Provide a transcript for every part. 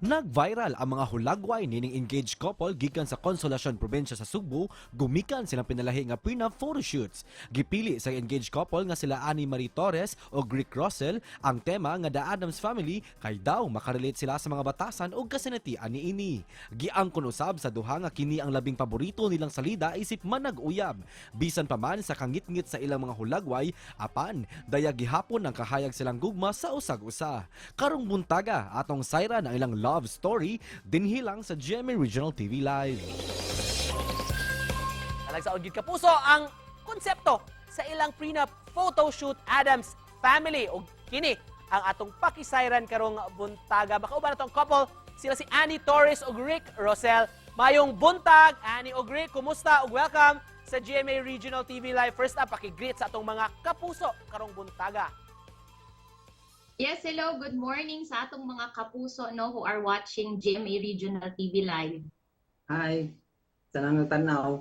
Nag-viral ang mga hulagway nining engaged couple gikan sa Consolacion, probinsya sa Sugbo, gumikan silang pinalahi nga prenup photoshoots. Gipili sa engaged couple nga sila Annie Marie Torres o Rick Russell ang tema nga The Addams Family kay daw makarelate sila sa mga batasan ug kasinatian niini. Giangkon usab sa duha nga kini ang labing paborito nilang salida isip manag-uyab. Bisan pa man sa kangitngit sa ilang mga hulagway, apan daya gihapon ang kahayag silang gugma sa usag-usa. Karong buntaga, atong sayran ang ilang love story dinhi lang sa GMA Regional TV Live. Talagsaon gyud, kapuso, ang konsepto sa ilang prenup photoshoot, Addams Family, ug kini ang atong pakisayran karong buntaga. Makauban nato ang couple, sila si Annie Torres ug Rick Rosel. Mayong buntag, Annie ug Rick, kumusta ug welcome sa GMA Regional TV Live. First up, paki-greet sa atong mga kapuso karong buntaga. Yes, hello. Good morning sa atong mga kapuso, no, who are watching GMA Regional TV Live. Hi, sa nangtanaw.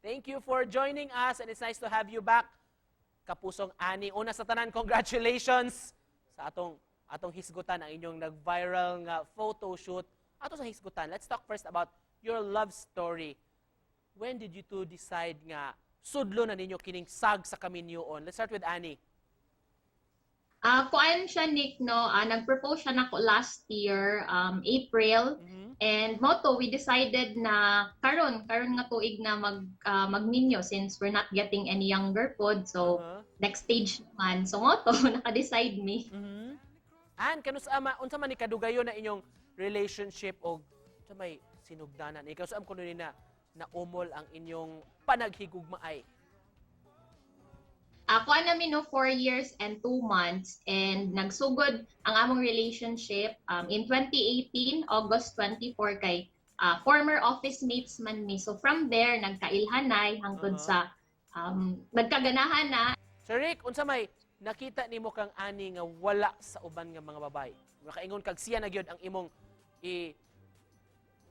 Thank you for joining us and it's nice to have you back, Kapusong Annie. Una sa tanan, congratulations sa atong hisgutan ang inyong nag-viral nga photo shoot. Ato sa hisgutan, let's talk first about your love story. When did you two decide nga sudlo na ninyo kining sag sa kaminyoon? Let's start with Annie. Ah, kuan siya, Nick, no, nag-propose siya nako last year, April. And mao to, we decided na karon nga tuig na magminyo since we're not getting any younger pod. So next stage naman. So mao to, naka-decide mi. Ann, kanus ama unsa man ni kadugayon na inyong relationship og unsa may sinugdanan? Ikaw sa kuno ni na naumol ang inyong panaghigugmaay? Ako namin, no, 4 years and 2 months and nagsugod ang among relationship in 2018, August 24, kay former office mates man mi. So from there, nagkailhanay hangtod sa nagkaganahan na. Sir Rick, unsa may nakita nimo kang Ani nga wala sa uban nga mga babae? Makaingon kag siya na gyud ang imong i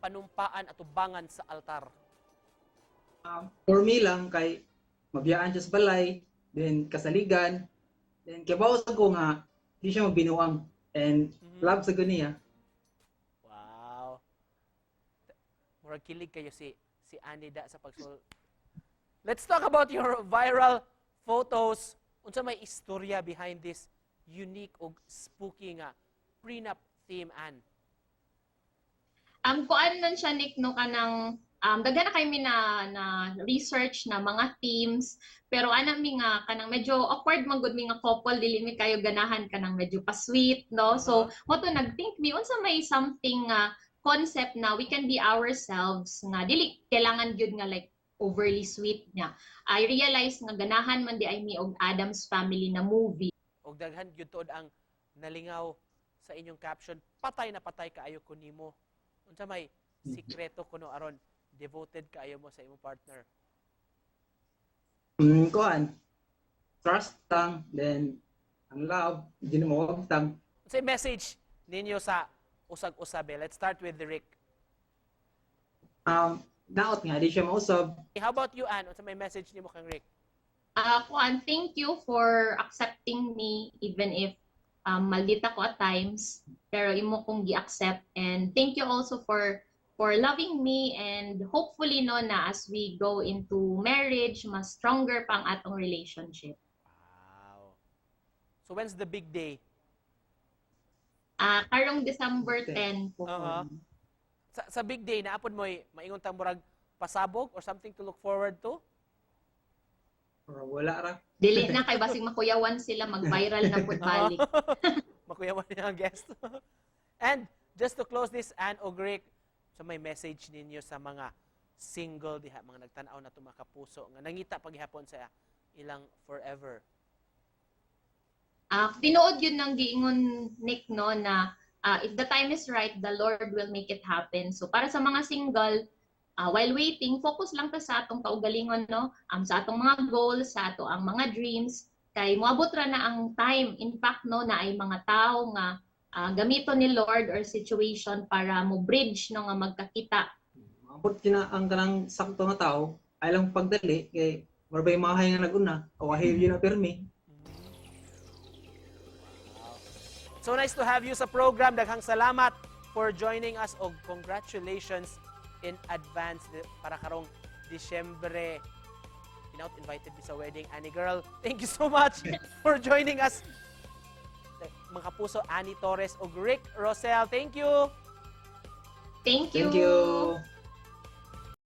panumpaan at tubangan sa altar. For me lang kay mabiyaan siya sa balay, then kasaligan, then kibaw sa ko nga di siya magbinuang and love sa ko niya. Wow. Murag kilig kayo si Ani da sa pagsul. Let's talk about your viral photos. Unsa may istorya behind this unique og spooky nga prenup theme, Ann? Kuan man siya, Nick, no, kanang daghan na kay mi na research na mga themes, pero ana mi nga kanang medyo awkward man gud mi nga couple, dili mi kayo ganahan kanang medyo pa-sweet, no? So mao to, nag-think mi unsa may something nga concept na we can be ourselves nga dili kailangan gyud nga like overly sweet niya. I realize nga ganahan man diay mi og Addams Family na movie. Og daghan gyud tuod ang nalingaw sa inyong caption, "Patay na patay kaayo ko nimo." Unsa may sikreto kuno aron devoted kaayo mo sa imong partner? Kuan, trust lang, then ang love, di na mawagtang. Unsay message ninyo sa usag-usabe? Let's start with Rick. Daot nga, di siya mausab. How about you, Ann? Unsa may message nimo kang Rick? Kuan, thank you for accepting me even if maldita ko at times, pero imo kong gi-accept, and thank you also for loving me, and hopefully, no, na as we go into marriage, mas stronger pa ang atong relationship. Wow. So when's the big day? Karong December 10 po. Sa big day naapod mo maingon tang murag pasabog or something to look forward to? Or wala ra. Dili na kay basig makuyawan sila, mag-viral na pud balik. Makuyawan niya ang guest. And just to close this, Ann og Rick, so may message ninyo sa mga single diha, mga nagtan-aw na mga kapuso nga nangita paghihapon sa ilang forever. Tinuod yun ng giingon, Nick, no, na if the time is right, the Lord will make it happen. So para sa mga single, while waiting, focus lang ta sa atong kaugalingon, no? Sa atong mga goals, sa ato ang mga dreams, kay moabot ra na ang time. In fact, no, na ay mga tao nga gamiton ni Lord or situation para mo bridge, no, nga magkakita. Maabot kina ang kanang sakto nga tao, ay lang pagdali kay mura bay mahay nga naguna o ahiw yun na pirmi. So nice to have you sa program. Daghang salamat. for joining us og congratulations in advance para karong Disyembre. Hinaut invited mi sa wedding, Annie girl. Thank you so much for joining us. Mga kapuso, Annie Torres ug Rick Rosell. Thank you. Thank you. Thank you.